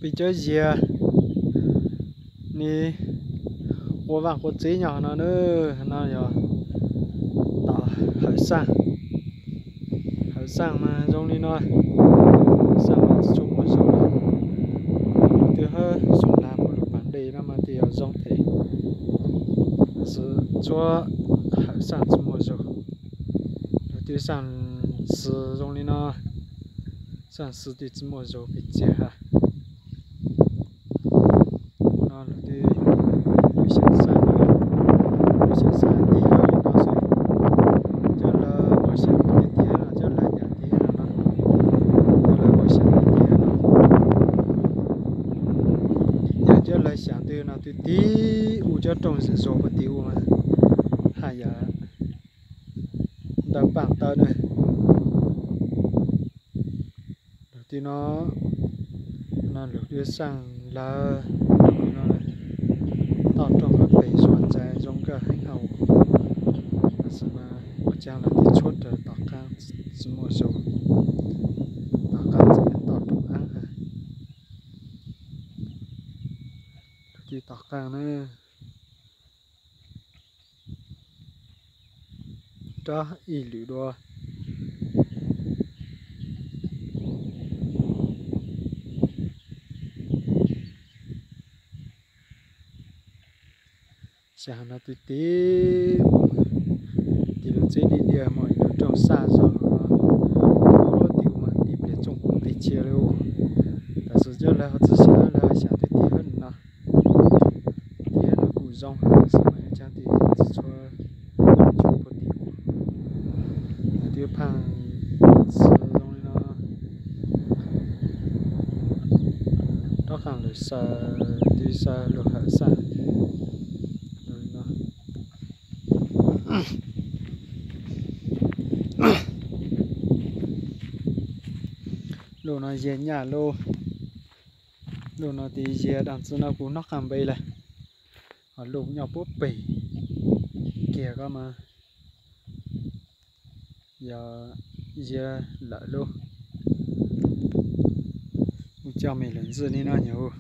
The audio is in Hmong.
Peb cov yias ne, ua vaj qua tsev nyob no na, no yog tom Hawm Xaj. Hawm Xaj mas zoo li no, Hawm Xaj mas tsis tshua muaj zog. Lub twb hab Xyooj Lav mus lug pas dej no mas twb yog zoo thiab, tab sis tsuav Hawm Xaj tsis muaj zog. Lub twb Xaj Xwm zoo li no, Xaj Xwm twb tsis muaj zog pes tsawg hab. Ua no lub twb, lub xyaw Xaj, lub xyaw Xaj tiag li no xwb. Cov lawv ua xyaw tiag tiag no, cov lawv yam tiag no, cov lawv ua xyaw tiag tiag no. Yog cov lawv xyaw twg no twb tib ua cov rooj zim zog puag tim ub mas haj yam ntawd paaj tawv na. Lub twb no, no lub twb Xaj Lawv no, toj roob hab pem zuag ntxaiv zoo nkauj heev hab. Tab sis mas ua caag lawv twb tshuab raws tom qaab tsis muaj zog, tom qaab txawm toj roob aab hab. Lub twb tom qaab na, nrog ib lwm dua. Xyaw no twb tib, tim lub tsev diam diam mas ib lub rooj Xaj Zog no, tim ub mas tib pliag tsooj peb txhiab li. Tab sis cov lawv ho tsis xyaw, lawv xyaw twb tib hab no, tib hab no kuj zoo hab, tab sis mas ua caag twb tsis tshua tsooj puag tim ub. Lawv twb phaaj txhij zoo li no, rov qaab lug xaws, twb xaws lug Hawm Xaj zoo li no. Lub no yias nyaj lub, lub no tes yias daag tsi no kuv nov qaab npe lawm. Ho lub nyob puab pem kiag ko mas yog yias lawm lub. Kuv coj mej lug ntxij li no yog